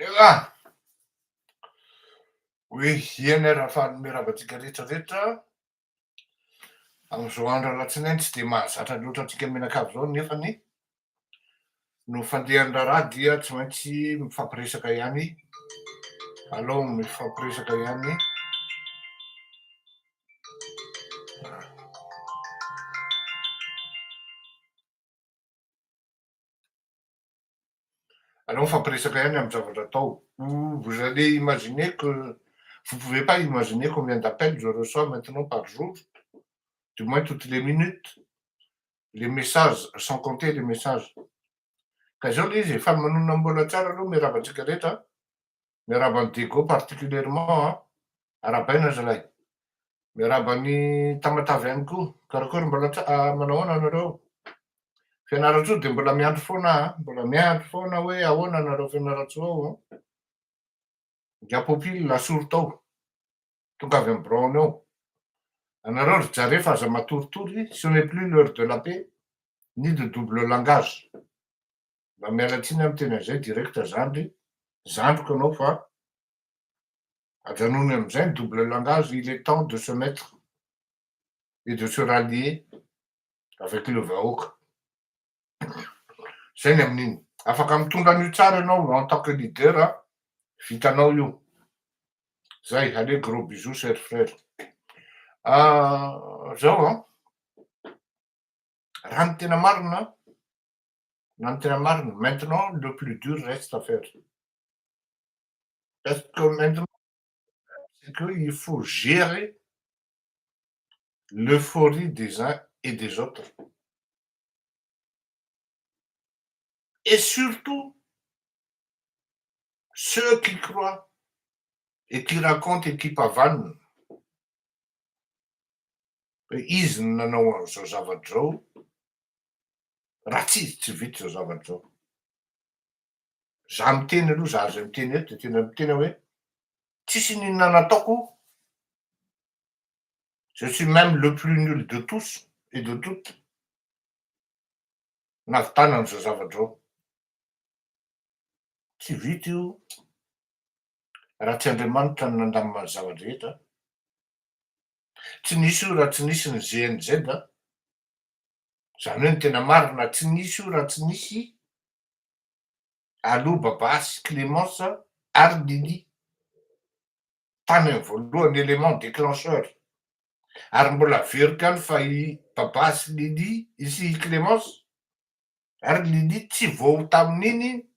Aleoa! Hoe eny ary ahafahan'ny miarahaba antsika rehetra rehetra amin'izao andro alatsinainy tsy dia mahazatra loatra antsika mianakavy izao nefany no fandehan'ny raharaha dia tsy maintsy mifampiresaka ihany, alao mifampiresaka ihany. Aleo mifampiresaka ihany amin'ny zavatra atao. Vous allez imaginer que vous pouvez pas imaginer combien d'appels je reçois maintenant par jour, du moins toutes les minutes, les messages, sans compter les messages. Ka izao ilay izy e, faly manonona mbola tsara aloha miarahaba antsika rehetra, miarahaba an'i Diego particulièrement an, arahabaina zalahy. Miarahaba an'i Tamatave ihany koa, karakory mbola tsa- manao ahoana nareo? Fianarantsoa dia mbola miandry foana an, mbola miandry foana hoe ahoana nareo Fianarantsoa ao an. Ingahy Popile asory tao, tonga avy amin'ny biraony ao. Anareo ry Jarefa aza matoritory, ce n'est plus l'heure de la paix, ni de double langage. Mba miala tsiny aho miteny an'izay direct zandry, zandriko ianao fa ajanony amin'izay ny double langage, il est temps de se mettre et de se rallier avec le vahoaka. Zay ny amin'iny. Afaka mitondra an'io tsara ianao en tant que leader, vitanao io. Zay, allez gros bisous cher frère. Zao an, raha ny tena marina, raha ny tena marina, maintenant le plus dur reste à faire. Parce que maintenant, c'est qu'il faut gérer l'euphorie des uns et des autres. Et surtout, ceux qui croient et qui racontent et qui pavanent hoe izy no nanao an'izao zavatra izao, raha tsy izy tsy vita izao zavatra izao. Za miteny aloha, za zay miteny eto de tena miteny aho hoe tsisy n'inona nataoko, je suis même le plus nul de tous et de toutes nahavitana an'izao zavatra izao. Tsy vita io raha tsy Andriamanitra no nandamina ny zava-drehetra. Tsy nisy io raha tsy nisy ny GNZ, zany hoe ny tena marina tsy nisy io raha tsy nisy Alou Baba sy Clémence ary Lily tany amin'ny voalohany élément déclencheur ary mbola averiko ihany fa i Baba sy Lily sy i Clémence ary Lily tsy vao tamin'iny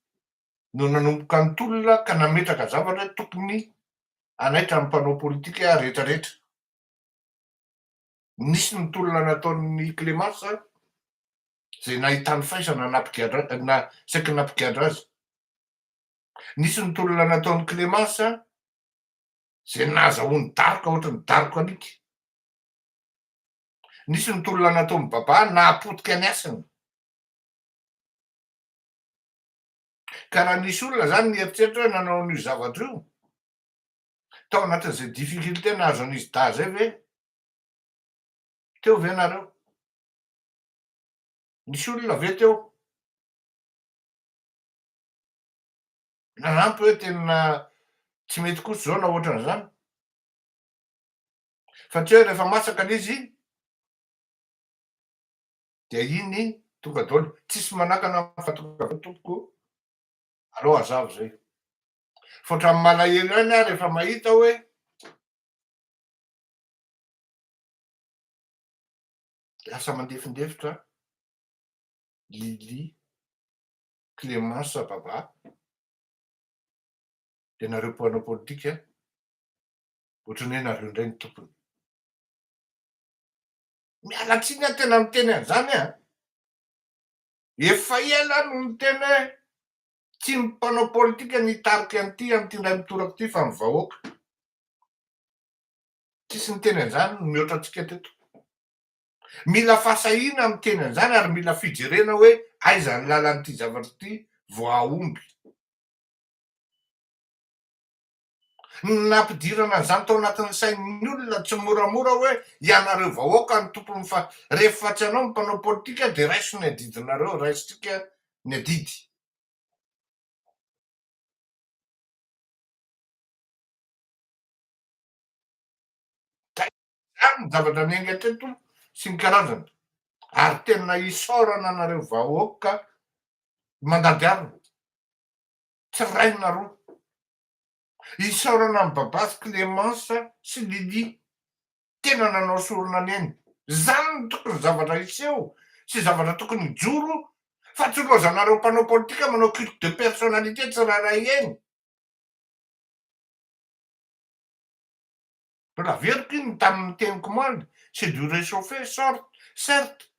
no nanomboka ny tolona ka nametraka zavatra hoe tokony hanaitra ny mpanao politika rehetrarehetra. Nisy ny tolona nataon'i Clémence izay nahitany faisana nampigadra na saiky nampigadra azy. Nisy ny tolona nataon'i Clémence izay nahazahoany daroka ohatry ny daroka alika. Nisy ny tolona nataon'i Baba nahapotika ny hasiny. Ka raha nisy olona zany nieritreritra hoe nanao an'io zavatra io, tao anatin'izay difficulté nahazo an'izy dahy zay ve, teo ve nareo? Nisy olona ve teo? Nanampy hoe tena tsy mety kosa izao na ohatran'izany? Fa tsy hoe rehefa masaka le izy dia iny tonga daholo, tsisy manakana fa tonga daholo tompoko, aleo hazava zay. Fa ohatran'ny malahelo ihany aho rehefa mahita hoe lasa mandefindefitra Lily, Clémence Baba, dia nareo mpanao politika ohatran'ny hoe nareo indray no tompony. Miala tsiny aho tena miteny an'izany an! Efa ela aho no niteny hoe tsy ny mpanao politika no hitarika an'ity amin'ity indray mitoraka ity fa ny vahoaka. Tsisy niteny an'izany mihoatra antsika teto. Mila fahasahiana miteny an'izany ary mila fijerena hoe aiza ny lalan'ity zavatra ity vao hahomby. Ny nampidirana an'izany tao anatin'ny sain'ny olona tsy moramora hoe ianareo vahoaka no tompony fa rehefa tsy anao ny mpanao politika dia raiso ny adidinareo, raisintsika ny adidy. Zany ny zavatra niainga teto sy ny karazany. Ary tena isaorana anareo vahoaka mandady harona. Tsy ray na roa. Isaorana an'i Babasy Clémence sy Lily. Tena nanao sorona ny ainy. Zany no tokony zavatra hiseho sy zavatra tokony hijoro fa tsy lozanareo mpanao politika manao culte de personnalité tsirairay eny. Mbola averiko iny tamin'ny teniko omaly, c'est du réchauffé sorte, certes,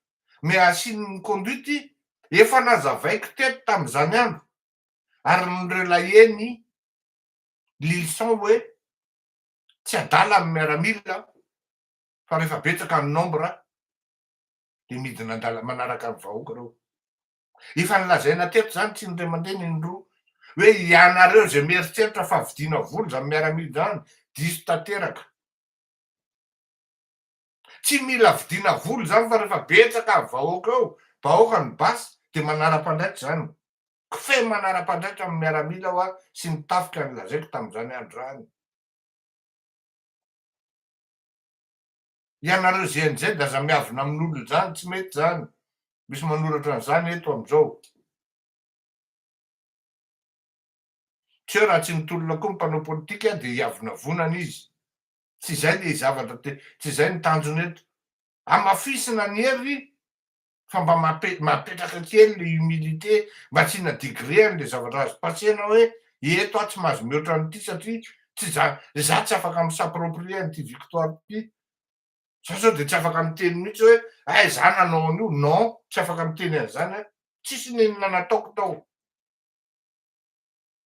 mais asian'ny conduite efa nazavaiko teto tamin'izany andro ary ni-relayer-n'i Lilison hoe tsy adala ny miaramila fa rehefa betsaka ny nombre dia midina andala manaraka ny vahoaka ireo. Efa nolazaina teto izany tsy indray mandeha ny indroa hoe ianareo izay mieritreritra fa vidiana vola izany miaramila izany diso tanteraka. Tsy mila vidiana vola izany fa rehefa betsaka ny vahoaka eo, vahoaka ny basy dia manara-pandraitra izany. Kofehy manara-pandraitra amin'ny miaramila hoa sy ny tafika no lazaiko tamin'izany andro izany. Ianareo GNZ aza miavona amin'olona izany, tsy mety izany. Misy manoratra an'izany eto amin'izao. Tsy hoe raha tsy mitolona koa ny mpanao politika dia hiavonavonana izy. Tsy izay le zavatra te, tsy izay ny tanjona eto. Hamafisina ny hery fa mba mape, mapetraka kely le humilité, mba asiana degré an'le zavatra azo pasena hoe eto aho tsy mahazo mihoatra an'ity satria tsy za, za tsy afaka mi-s'approprier an'ity victoire ity. Za zao de tsy afaka miteny mihitsy hoe hay za nanao an'io, non, tsy afaka miteny an'izany aho. Tsisy n'inona nataoko tao.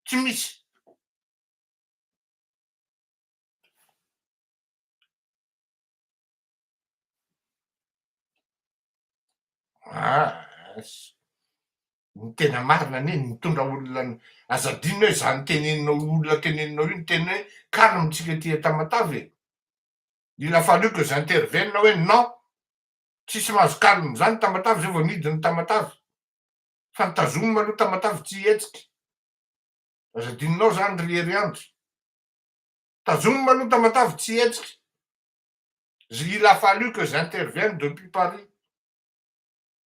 Tsy misy. Ah, ny tena marina anie nitondra olona aza adino hoe zany teneninao olona teneninao io niteny hoe calme tsika aty Tamatave e. Il a fallu que j'intervienne hoe non, tsisy mahazo calme zany Tamatave zay vao nidina Tamatave. Fa nitazomina aloha Tamatave tsy hihetsika. Aza adinonao zany ry Heriandry. Tazomina aloha Tamatave tsy hihetsika. Il a fallu que j'intervienne depuis Paris.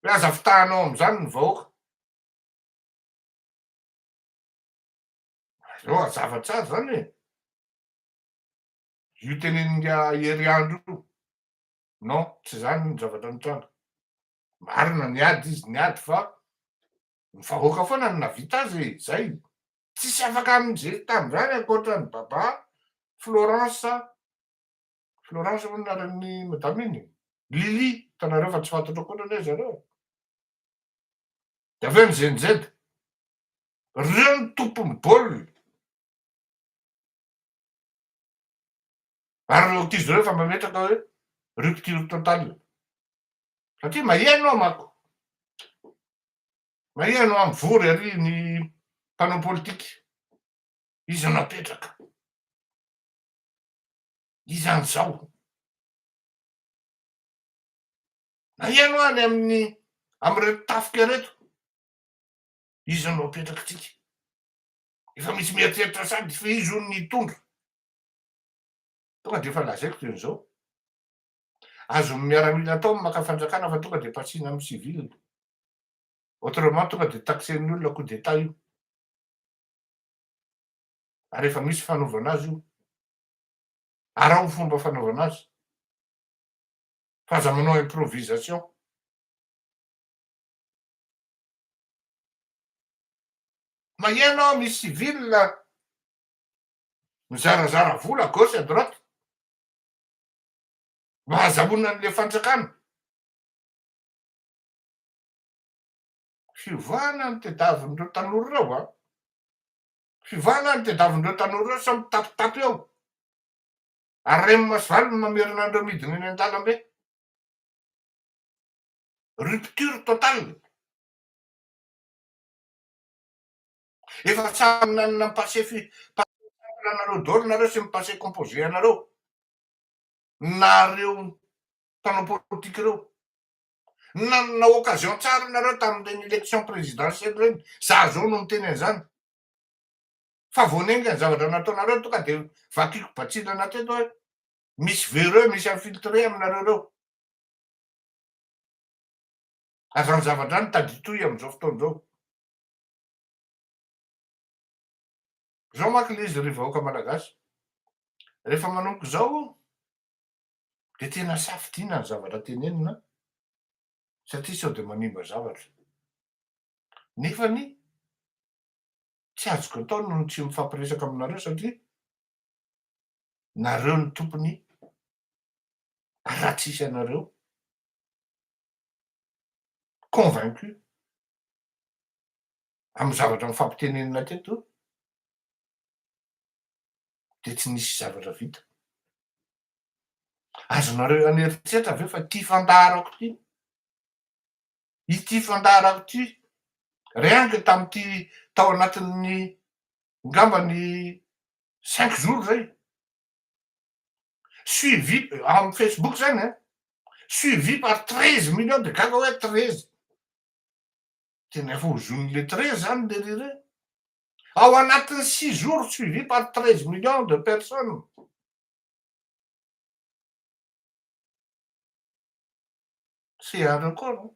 Hoe aza fitahanao amin'izany ny vahoaka. Aleo hazava tsara zany e. Io tenenin'ingahy Heriandro io. Non, tsy zany ny zavatra nitranga. Marina niady izy, niady fa ny vahoaka foana no nahavita azy e, zay. Tsisy afaka amin'izay tamin'izany ankoatran'i Baba, Florence, Florence hono anaran'ny madame iny e. Lily, hitanareo fa tsy fantatro akory anie zareo e. Dia avy eo ny Gen Z. Reo ny tompon'ny baolina. Ary ireo ankizy ireo efa mametraka hoe rupture totale. Satria maheno aho manko. Maheno aho mivory ary ny mpanao politika. Iza no apetraka? Iza an'izao? Maheno aho any amin'ny amin'ireto tafika ireto. Iza no apetrakitsika? Efa misy mieritreritra sady fa izy hono ny hitondra. Tonga dia efa lazaiko dia izao. Azon'ny miaramila atao ny maka fanjakana fa tonga dia pasiana amin'ny civil. Autrement tonga dia taxer-n'ny olona coup d'état io. Ary efa misy fanaovana azy io. Araho ny fomba fanaovana azy. Fa aza manao improvisation. Maheno aho misy civil mizarazara vola à gauche à droite mba hazahoana an'le fanjakana. Fiovana ny tediavin'ireo tanora ireo an! Fiovana ny tediavin'ireo tanora ireo sao mitapitapy eo. Ary rem sy valo no mamerina an'ireo midina eny an-dalambe. Rupture totale. Efa samy nanana ny passé fi passé simple anareo daholo nareo sy ny passé composé anareo. Nareo mpanao politique ireo. Nanana occasion tsara nareo tamin'ireny élection présidentielle ireny. Za zao no miteny an'izany. Fa vao nenga ny zavatra nataonareo tonga de vakiko batsilana teto hoe. Misy véreux, misy infiltré aminareo reo. Ary zany zavatra zany tady hitohy amin'izao fotoana izao. Zao manko le izy ry vahoaka malagasy, rehefa manomboka izao de tena safidiana ny zavatra tenenina satria sao de manimba zavatra. Nefany tsy azoko atao no tsy mifampiresaka aminareo satria nareo no tompony raha tsisy anareo convaincu amin'ny zavatra nifampitenenina teto dia tsy nisy zavatra vita. Azonareo an'eritreritra ve fa ity fandaharako ity, ity fandaharako ity, rien que tamin'ity tao anatin'ny ngamba ny cinq jours zay, suivi amin'ny Facebook zany an, suivi par treize millions de gaga hoe treize. Tena efa hozonin'le 13 zany le rire. Ao anatin'ny six jours suivi par 13 millions de personnes. C'est un record. Hein?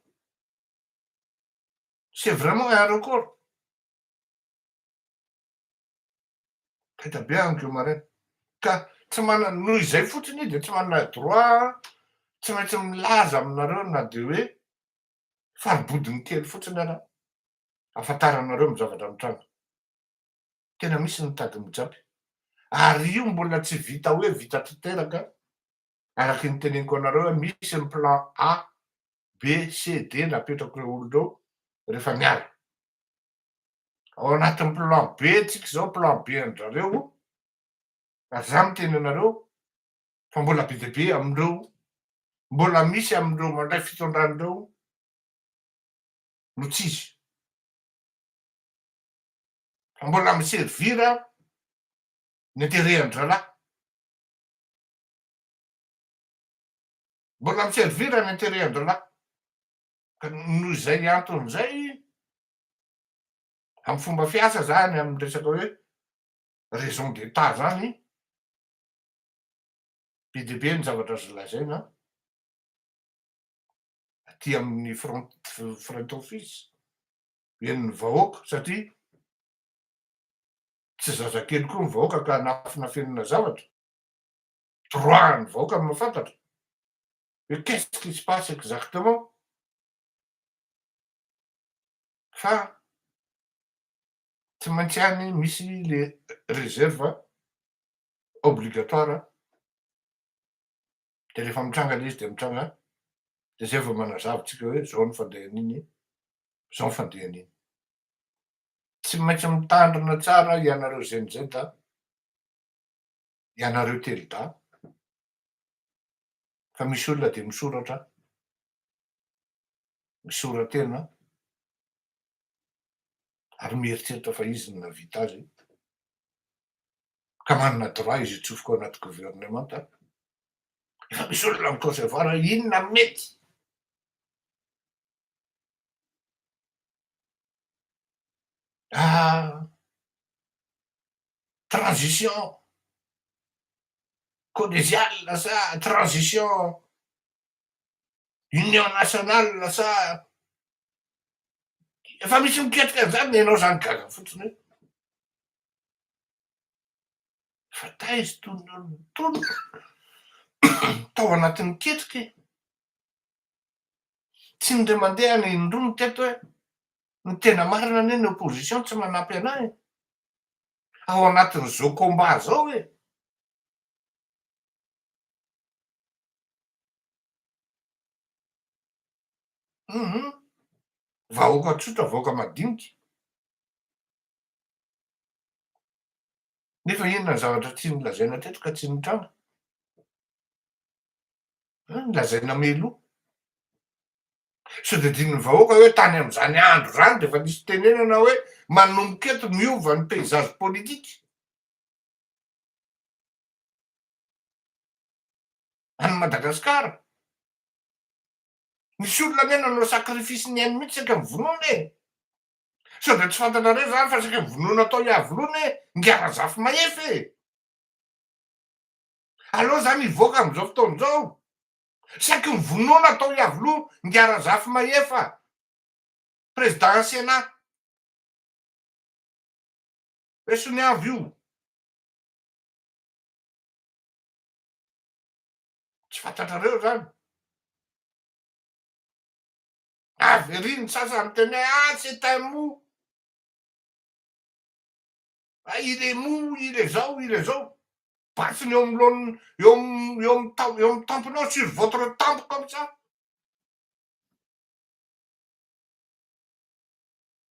C'est vraiment un record. Taitra be aho an'ireo maraina. Ka tsy manana, noho izay fotsiny dia tsy manana droit, tsy maintsy milaza aminareo na dia hoe faribodiny kely fotsiny ara ahafantaranareo ny zavatra mitranga. Tena misy ny tady mijapy. Ary io mbola tsy vita hoe vita tanteraka, araky ny teneniko anareo hoe misy ny plan A, B, C, D napetrako ireo olona ireo rehefa niala. Ao anatin'ny plan B tsika izao, plan B an-dRareo, ary za miteny anareo fa mbola be dia be amin'ireo, mbola misy amin'ireo mandray fitondrana ireo no tsy izy. Fa mbola mi-servir ny intérêt an-dralahy. Mbola mi-servir ny intérêt an-dralahy. Ka noho izay antony izay, amin'ny fomba fiasa zany, amin'ny resaka hoe raison d'état zany, Be dia be ny zavatra azo lazaina aty amin'ny front front office, henon'ny vahoaka satria tsy zazakely koa ny vahoaka ka anafinafenina zavatra, droit ny vahoaka no mahafantatra hoe qu'est-ce qui se passe exactement fa tsy maintsy any misy le réserve obligatoire de rehefa mitranga le izy de mitranga de zay vao manazava tsika hoe zao ny fandehan'iny zao ny fandehan'iny. Tsy maintsy mitandrina tsara ianareo Gen Z a, ianareo Telda fa misy olona de misoratra misora-tena ary mieritreritra fa izy no nahavita azy. Ka manana droit izy hitsofoka ao anaty gouvernemanta. Efa misy olona mi-concevoir hoe inona no mety. Ah, transition collégiale sa transition union nationale sa efa misy miketrika an'izany, ianao zany gaga fotsiny hoe Fa taiza itony olona itony tao anatin'ny ketrika e? Tsy indray mandeha na indroa no teto hoe ny tena marina anie ny opposition tsy manampy anah e! Ao anatin'izao combat zao e! Hum vahoaka tsotra, vahoaka madinika. Nefa inona ny zavatra tsy nolazaina teto ka tsy nitranga? Nolazaina mialoha. Sao dia adinon'ny vahoaka hoe tany amin'izany andro izany dia efa nisy tenenana hoe manomboka eto miova ny paysage politique. Any Madagasikara. Nisy olona anie nanao sacrifice ny ainy mihitsy saika novonoina e. Sao dia tsy fantatrareo zany fa saika vonoina tao Iavoloha anie Ingahy Razafimahefa e! Aleo zany hivoaka amizao fotoana zao. Saiky ny vonoana atao Iavoloha Ingahy Razafimahefa, président Sénat. Hoe soniavo io. Tsy fantatrareo zany. Avy ery ny sasany miteny hoe ah c'est un mou. Ah il est mou, il est zao, il est zao. Basiny eo amin'ny lohan'ny, eo amin'ny, eo amin'ny tam- eo amin'ny tampony sur votre tempe comme ça.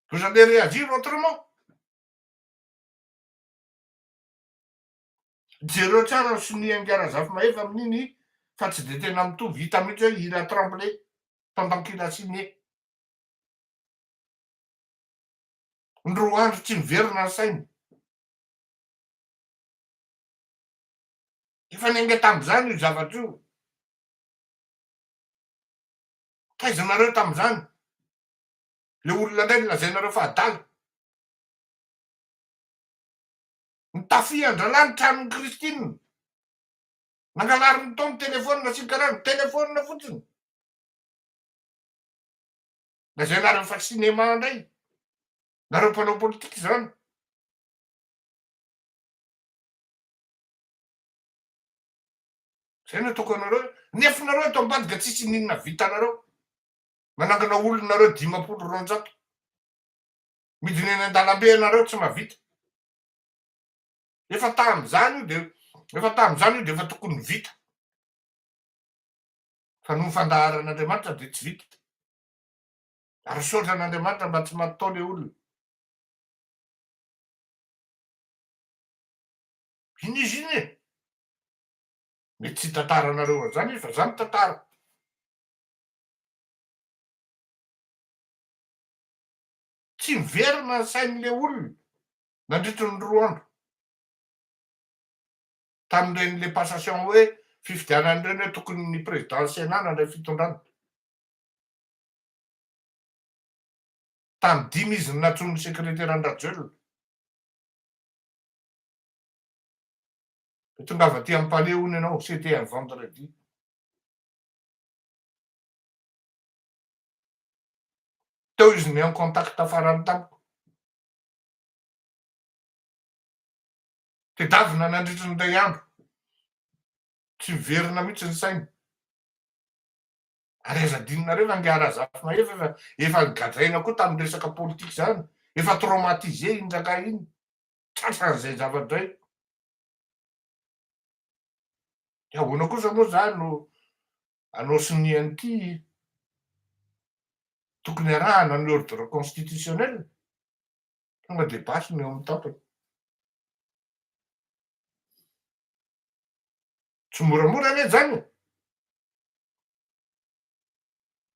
Vous allez réagir autrement. Jereo tsara ny sonia an'i Razafimahefa amin'iny fa tsy dia tena mitovy, hita mihitsy hoe il a tremblé pendant qu'il a signé. Ny roa andro tsy miverina ny sainy. Efa niainga tamin'izany io zavatra io. Taiza nareo tamin'izany? Le olona indray no lazainareo fa adala. Nitafihan-drahalahy ny tranon'i Christine. Nangalariny tao ny telephone sy ny karazany, telephone fotsiny. Lazainareo fa cinéma indray. Nareo mpanao politika izany. Zay no ataoko anareo, nefa nareo ato ambadika tsisy n'inona vitanareo. Manangana olona nareo 250. Midina eny an-dalambe ianareo tsy mahavita. Efa tamin'izany io de efa tamin'izany io de efa tokony vita. Fa noho ny fandaharan'Andriamanitra de tsy vita. Ary misaotra an'Andriamanitra mba tsy maty tao le olona. Iny izy iny e! Mety tsy hitantaranareo an'izany izy fa za mitantara. Tsy miverina ny sain'le olona nandritry ny roa andro. Tamin'ireny le passation hoe fifidianana ireny hoe tokony ny président Sénat nandray fitondrana. Tamin'ny dimy izy no nantsoin'ny sekreteran-dRajoelina. Dia tongava aty amin'ny palais hono ianao, c'était un vendredi. Teo izy ny en contact farany tamiko. Tedavina nandritry ny iray andro. Tsy miverina mihitsy ny sainy. Ary aza adinonareo fa ingahy Razafimahefa efa efa nogadraina koa tamin'ny resaka politika izany. Efa traumatisé iny rangahy iny. Tratran'izay zavatra izay. Dia ahoana kosa moa za no hanao sonia an'ity tokony arahana ny ordre constitutionnel? Tonga dia basy ny eo amin'ny tampony. Tsy moramora anie zany e.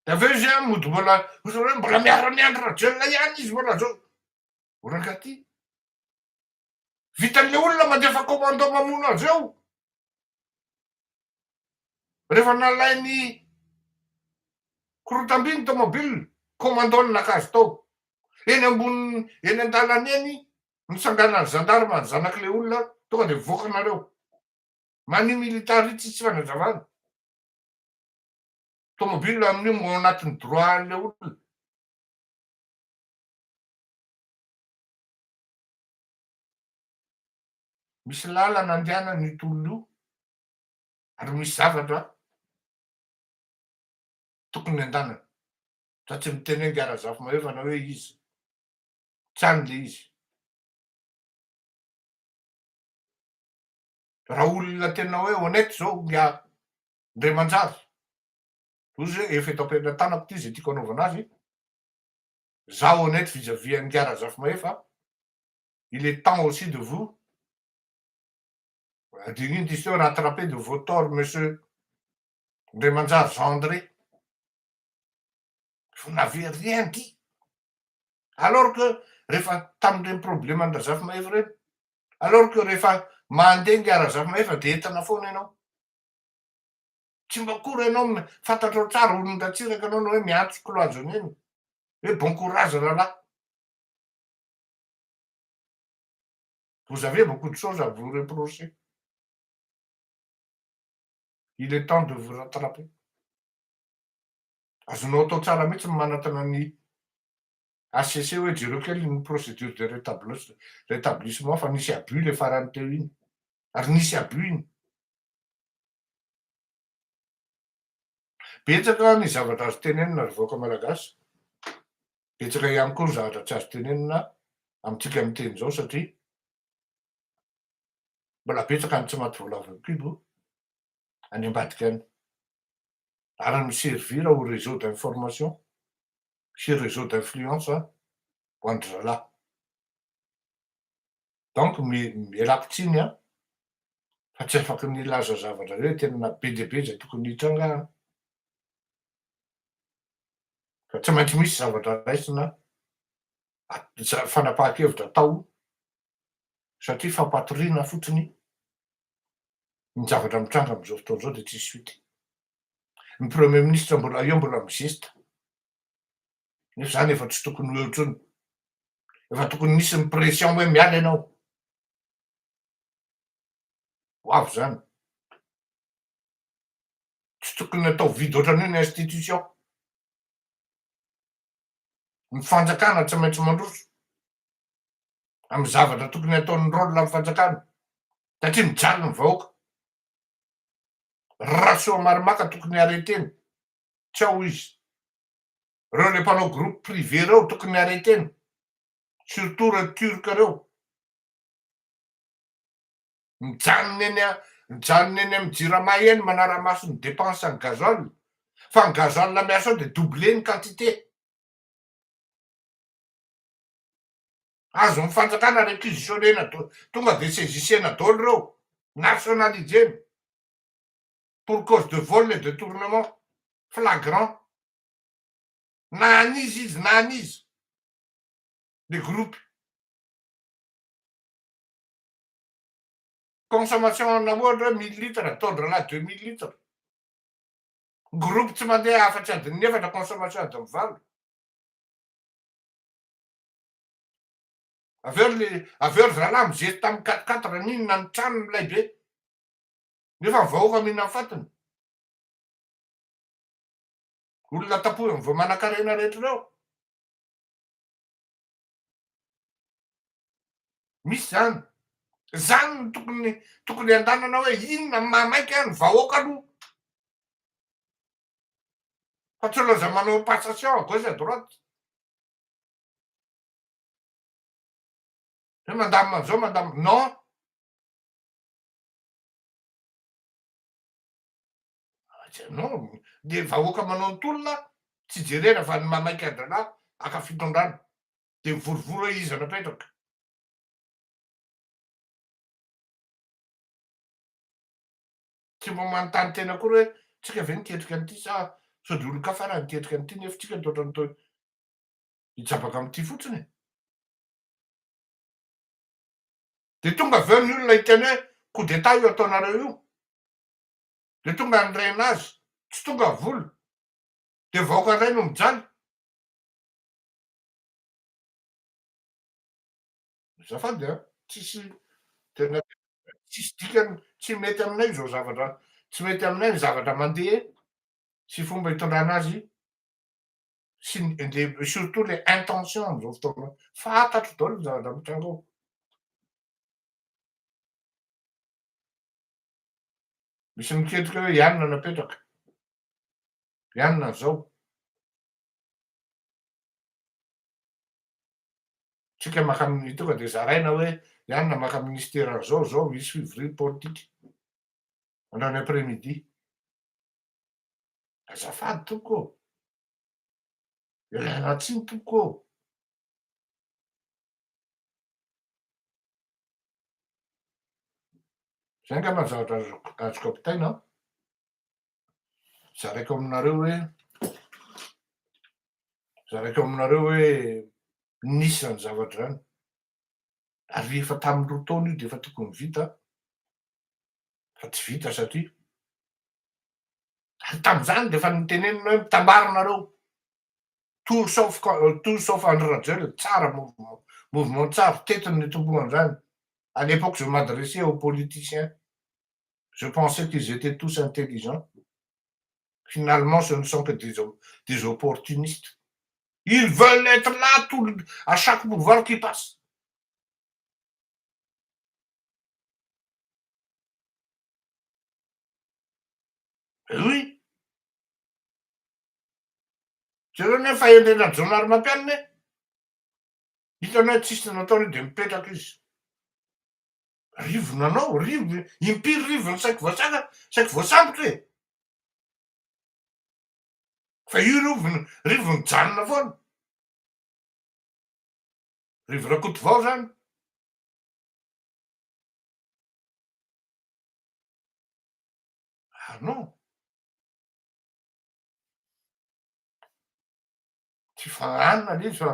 Dia avy eo izy an mody mbola ohatran'ny hoe mbola miara-miandry Rajoelina ihany izy mbola zao. O rangahy ty. Vitan'le olona mandefa commando mamono azy eo. Rehefa nalainy korotam-by ny tomobile, commando no naka azy tao. Eny ambony, eny an-dalana eny, nitsanganan'ny gendarme ny zanak'ilay olona, tonga dia mivoaka nareo. Manu militari tsisy fanazavana. Tomobile amin'io ao anatin'ny droit an'ilay olona. Misy lalana andehanana io tolona io ary misy zavatra tokony andanana. Za tsy miteny hoe Ingahy Razafimahefa na hoe iza. Tsy any le izy. Raha olona tena hoe honnête zao Ingahy Ndremanjary, ozy hoe efa eto am-pelatanako ty ze tiako anaovana azy, za honnête vis-à-vis an'Ingahy Razafimahefa, il est temps aussi de vous adino ity izy teo rattraper de vos torts monsieur Ndremanjary Jean André. Vous n'avez rien dit. Alors que rehefa tamin'ireny problème an'i Razafimahefa ireny, alors que rehefa mandeha Ingahy Razafimahefa dia entina foana ianao. Tsy mba akory ianao fantatrao tsara olon-dRatsiraka ianao no hoe miantso cloisonner-na. Hoe bon courage rahalahy. Vous avez beaucoup de choses à vous reprocher. Il est temps de vous rattraper. Azonao atao tsara mihitsy ny manantona ny HCC hoe jereo kely ny procédure de rétablissement fa nisy abus le farany teo iny. Ary nisy abus iny. Betsaka ny zavatra azo tenenina ry vahoaka malagasy. Betsaka ihany koa ny zavatra tsy azo tenenina amintsika miteny izao satria mbola betsaka ny tsy maty voalavo an-kibo any ambadika any. Ary mi-servir ho réseau d'information sy réseau d'influence ho an-dry zalahy. Donc mialako tsiny an, fa tsy afaky ny hilaza zavatra hoe tena be dia be izay tokony hitranga an. Fa tsy maintsy misy zavatra raisina, fanapahan-kevitra atao satria fampatoriana fotsiny ny zavatra mitranga amin'izao fotoana izao dia tsisy suite. Ny premier ministre mbola eo mbola mizesta. Nefa izany efa tsy tokony ho eo intsony. Efa tokony nisy ny pression hoe miala ianao. Ho avy izany. Tsy tokony atao vide ohatran'io ny institution. Ny fanjakana tsy maintsy mandroso amin'ny zavatra tokony ataon'ny rôle amin'ny fanjakana satria mijaly ny vahoaka. Rasoamaromaka tokony arrêter-na, tsy ao izy. Reo le mpanao groupe privé reo tokony arrêter-na, surtout reo turc reo. Mijanona eny mijanona eny amin'ny jirama eny manara-maso ny dépense ny gasoil, fa ny gasoil miasa ao de doubler ny quantité. Azon'ny fanjakana réquisitionner-na tonga de saisissena daholo reo, nationaliser-na pour cause de vol et detournement flagrant. Na an'iza izy na an'iza le groupe. Consommation na ohatra hoe mille litres ataon-drahalahy 2000 litres. Groupe tsy mandeha afa-tsy adin'ny efatra consommation adin'ny valo. Avy eo le avy eo ry zalahy mizesta amin'ny quatre quatre n'inona ny trano milay be. Nefa ny vahoaka mihinana fatiny. Olona tapohiny vao manankarena rehetra ireo. Misy zany. Zany no tokony tokony andanana hoe inona ny mahamaika ny vahoaka aloha. Fa tsy loza manao passation à gauche à droite. Hoe mandamina an'izao mandamina non. Non, le vahoaka manao ny tolona tsy jerena fa ny mamaika an-dralahy haka fitondrana de mivorivory hoe iza napetraka. Tsy mba manontany tena akory hoe tsika ve niketrika an'ity sa sao de olon-kafa ary niketrika an'ity nefa tsika toa ohatran'ny toa hijabaka amin'ity fotsiny e. De tonga avy eo ny olona hiteny hoe coup d'état io ataonareo io. De tonga ny renazy, tsy tonga vola. De vahoaka indray no mijaly. Azafady a, tsisy tena tsisy dikany, tsy mety aminay izao zavatra, tsy mety aminay ny zavatra mandeha sy fomba itondrana azy sy ny le surtout le intention am'izao fotoana fantatro daholo ny zavatra mitranga ao. Misy miketrika hoe ianona napetraka, ianona zao. Tsika maka amin'ny tonga de zaraina hoe ianona maka ministera zao zao hisy fivoriana politika androany après midi. Azafady tompoko ô! Ialana tsiny tompoko ô! Zay angamba ny zavatra azoko azoko ampitaina an. Zaraiko aminareo hoe zaraiko aminareo hoe nisy izany zavatra izany. Ary efa tamin'ny roa taona io dia efa tokony vita fa tsy vita satria ary tamin'izany dia efa notenenina hoe mitambara nareo tout sauf tout sauf Andry Rajoelina, tsara mouvement mouvement tsara, teto no nitomboan'izany, à l'époque je m'adressais aux politiciens. Je pensais qu'ils étaient tous intelligents. Finalement, ce ne sont que des, des opportunistes. Ils veulent être là tout, à chaque pouvoir qui passe. Oui. Jereo anie fahendrena Rajaonarimampianina e. Hitany hoe tsisy nataony dia mipetraka izy. Rivo nanao, rivo, impiry rivo ny saiky voasaka, saiky voasambotra e. Fa io rivo, rivo nijanona foana. Rivo Rakotovao zany. Ah non. Tsy fahanana le izy fa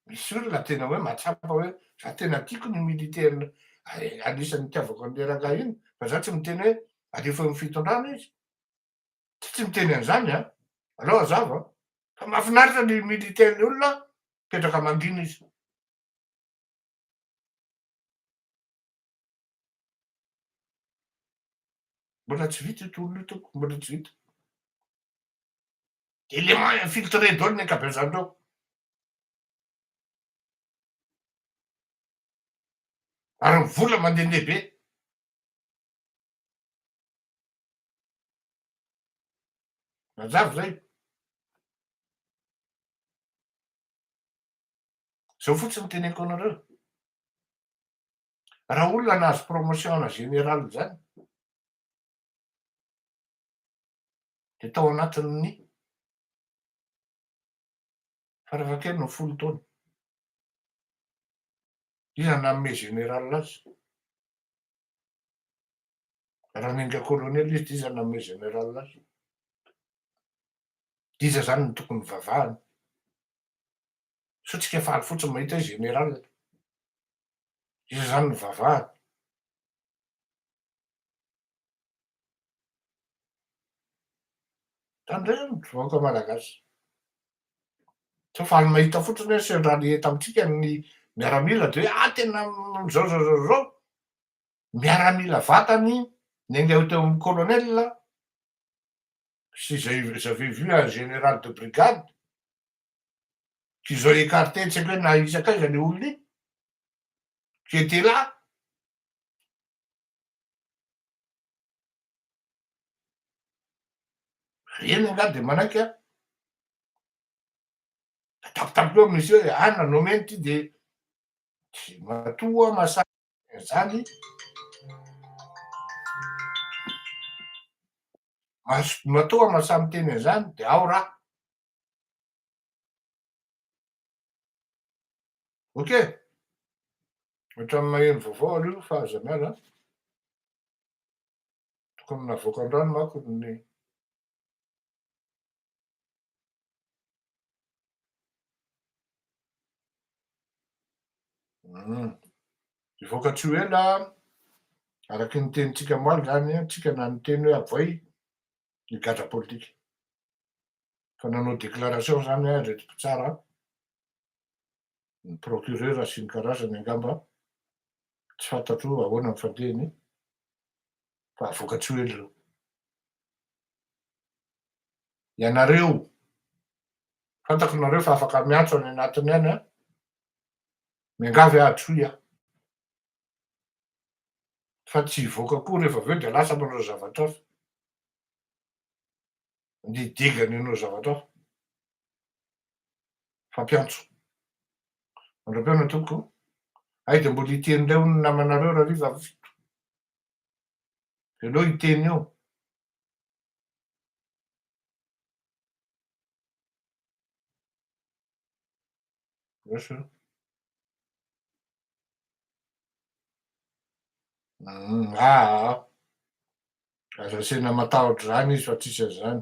misy olona tena hoe mahatsapa hoe za tena tiako ny militaire anisan'ny itiavako an'le rangahy iny fa za tsy miteny hoe alefa eo amin'ny fitondrana izy. Tsy tsy miteny an'izany an! Aleo hazava an! Fa mahafinaritra ny militaire ny olona mipetraka mangina izy. Mbola tsy vita io tolona io tompoko, mbola tsy vita. Élément infiltré daholo ny ankabeazan'ireo. Ary ny vola mandehandeha be. Mazava izay. Izao fotsiny teneniko anareo. Raha olona nahazo promotion ana général izany, dia tao anatin'ny farafahakeliny folo taona. Iza nanome général azy? Raha niainga colonel izy dia iza nanome général azy? Dia iza izany no tokony hivavahana? Sao tsika faly fotsiny mahita hoe général? Iza izany no hivavahana? Tandremo ry vahoaka malagasy. Sao faly mahita fotsiny hoe sendra eto amintsika ny miaramila dia hoe ah tena zao zao zao zao. Miaramila vatany niainga teo amin'ny colonel sy izay j'avais vu un général de brigade qu'ils ont écarté tsy haiko hoe na isak'aiza le olona iny qui était là. Reny angaha dia manaiky an! Tampotampoka eo misy hoe ah nanao eny ity dia tsy matoa mahasahy an'izany matoa mahasahy miteny an'izany dia ao raha. Ok! Hatramin'ny maheno vaovao aloha fa aza miala an! Tokony navoaka androany manko ny Hivoaka tsy ho ela araky ny tenintsika omaly zany an, tsika na niteny hoe avoay ny gadra politika. Fa nanao déclaration zany an ireto mpitsara, ny procureur sy ny karazany angamba, tsy fantatro ahoana ny fandehany fa avoaka tsy ho ela ireo. Ianareo, fantako nareo fa afaka miantso any anatiny any an, miangavy aho antsoy aho. Fa tsy hivoaka koa rehefa avy eo dia lasa manao zavatra hafa. Andeha hidegany hanao zavatra hafa. Fampiantso. Mandra-pihaona tompoko. Hay dia mbola hiteny indray hono ny namanareo rahariva amin'ny fito. Aleo hiteny eo. Bien sûr. Aa. Aza asiana matahotra izany izy fa tsisy an'izany.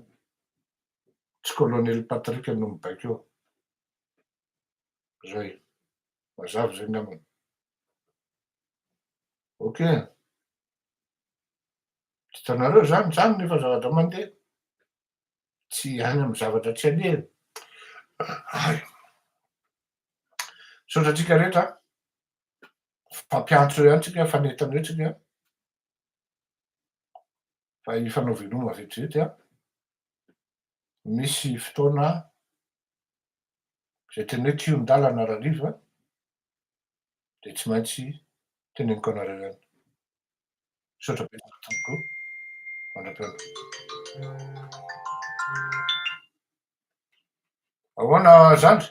Tsy colonel Patrick no mibaiko eo. Zay. Mazava zay angambany. Ok. Hitanareo zany, zany nefa zavatra mandeha. Tsy any amin'ny zavatra tsy alehany. Hay. Misaotra antsika rehetra. Fampiantso eo ihany tsika, fanentana eo tsika. Fa hifanao veloma vetivety an, misy fotoana zay tena hoe kihon-dalana rahariva de tsy maintsy teneniko anareo ihany. Misaotra betsaka tompoko, mandra-pihaona. Ahoana zandry?